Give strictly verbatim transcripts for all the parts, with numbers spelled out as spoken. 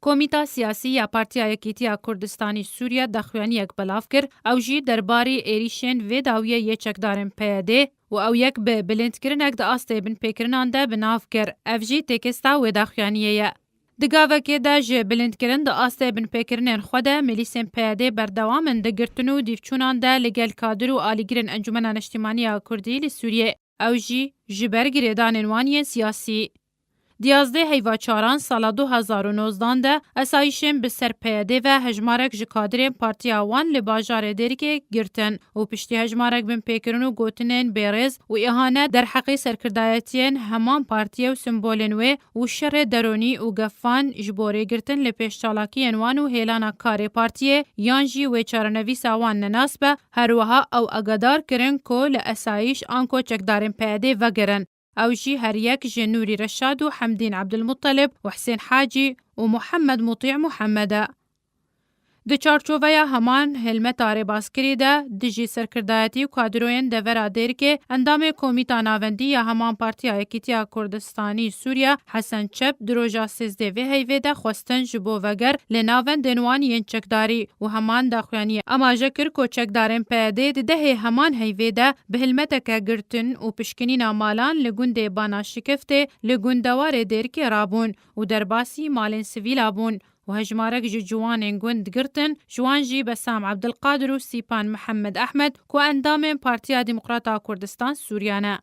Komîta Siyasî ya Partiya Yekîtiya Kurdistanî Sûriye daxuyaniyek belav kir, ew jî derbarî êrîşên vê dawiyê yê çekdarên P Y D û ew yek bi bilindkirinek di astê binpêkirinan de bi nav kir. Ev jî têkesta wê daxuyaniyê ye. Di gavekê de ji bilindkirin di astê binpêkirinên xwe de milîsên P Y D berdewam in di girtin û dîvçûnan de li gel kadir û alîgirên Encûmena Neştîmaniya Kurdî li Sûriyê. Ew jî ji ber girêdanên wan yên siyasî. Di yazdeh heyva çaran sala du hezar û nozdan de esayîşên bi ser P Y D ve hejmarek ji kadirên partiya wan li bajarê Dêrikê girtin û piştî hejmarek binpêkirin û gotinên bêrêz û îhane derheqê serkirdayetiyên heman partiyê û simbolên wê û şerê deronî û gefan ji bo rêgirtin li pêş çalakiyên wan û hêlana karê partiyê yan jî wê çarenivîsa wan nenas be, her wiha ew agadar kirin ku li esayîş anko çekdarên P Y D vegerin. Ew jî her yek ji Nûrî Reşad û Hemdîn Ebdulmutelib û Hisên Hacî û Muhammed Mutî Muhammed e. Di çarçoveya heman hilmeta rêbazkirî de, dijî serkirdayetî û kadroyên devera Dêrikê, endamê Komîta Navendî ya heman Partiya Yekîtiya Kurdistanî Sûriye, Hesen Çep, di roja sêzdeh vê heyvê de xwestin ji bo veger li navendên wan yên çekdarî û heman daxuyaniyê amaje kir ku çekdarên P Y D di dehê heman heyvê de bi hilmeteke girtin û pişkinîna malan li gundê Bana Şikiftê li gundewarê Dêrikê rabûn û derbasî malên sivîla bûn û hejmarek ji ciwanên gund girtin, ji wan jî Besam Ebdilqadir û Sîpan Mihemed Ehmed ku endamên Partiya Demokrata Kurdistan Sûriye ne.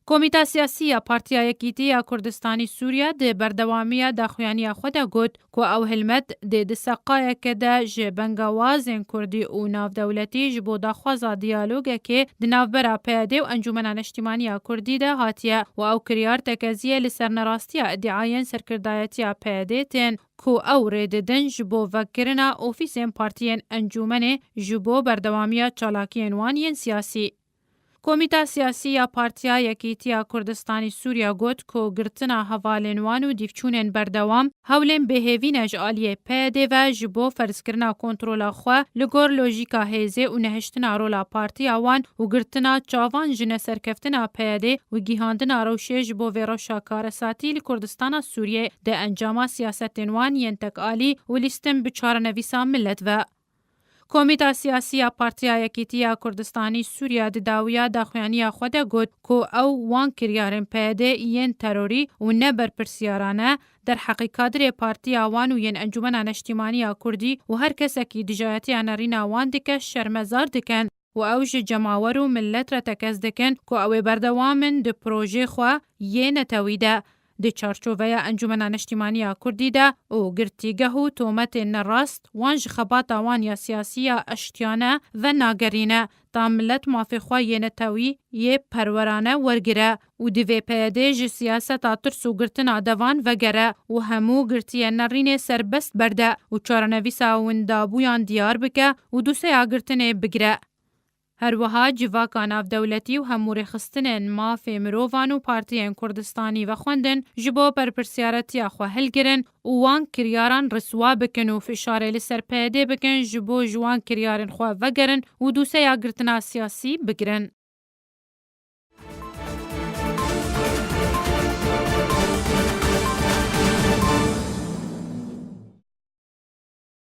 Komîta Siyasî ya Partiya Yekîtî ya Kurdistanî Sûriye di berdewamiya daxuyaniya xwe de got ku ew hilmet dê di seqayeke de ji bengawazên kurdî û navdewletî ji bo daxwaza diyalogekê di navbera P Y D û Encûmena Neştîmaniya Kurdî de hatiye û ew kiryar tekeziyê li ser nerastiya îdiayên serkirdayetiya P Y D tên ku ew rê didin ji bo vekirina ofîsên partiyên encûmenê ji bo berdewamiya çalakiyên wan yên siyasî. Komîta Siyasî ya Partiya Yekîtiya Kurdistanî Sûriye got ku girtina hevalên wan û dîvçûnên berdewam hewlên bêhêvî ne ji aliyê P Y D ve ji bo ferzkirina kontrola xwe li gor lojîka hêzê û nehiştina rola partiya wan û girtina çavan ji neserkeftina P Y D û gihandina rewşê ji bo vê rewşa karesatî li Kurdistana Sûriyê di encama siyasetên wan yên tekalî û lîstin bi çarenivîsa milet ve. Komîta Siyasî ya Partiya Yekîtî ya Kurdistanî Sûriye di dawiya daxuyaniya xwe de got ku ew wan kiryarên P Y D yên terorî û ne berpirsyara ne, derheqê kadirê partiya wan û yên Encûmena Neştîmaniya Kurdî û her kesekî dijayetiya nerîna wan dike şermezar dikin û ew ji cemawer û milet re tekez dikin ku ew ê berdewam in di projê xwe yê netewî de, di çarçoveya Encûmena Neştîmaniya Kurdî de û girtîgeh û tometên nerast wan ji xebata wan ya siyasî ya eştiyane venagerîne, ta milet mafê xwe yê netewî yê perwerane wergire û divê P Y D ji siyaseta tirs û girtina devan vegere û hemû girtiyên nerînê serbest berde û çarenivîsa windabûyan diyar bike û dûseya girtinê bigire. Her wiha civaka navdewletî û hemûrêxistinên mafê mirovan û partiyên Kurdistanî vexwendin ji bo berpirsyaretiya xwe hilgirin û wan kiryaran riswa bikin û fişarê li ser P Y D bikin ji bo ji wan kiryarên xwe vegerin û dûseya girtina siyasî bigirin.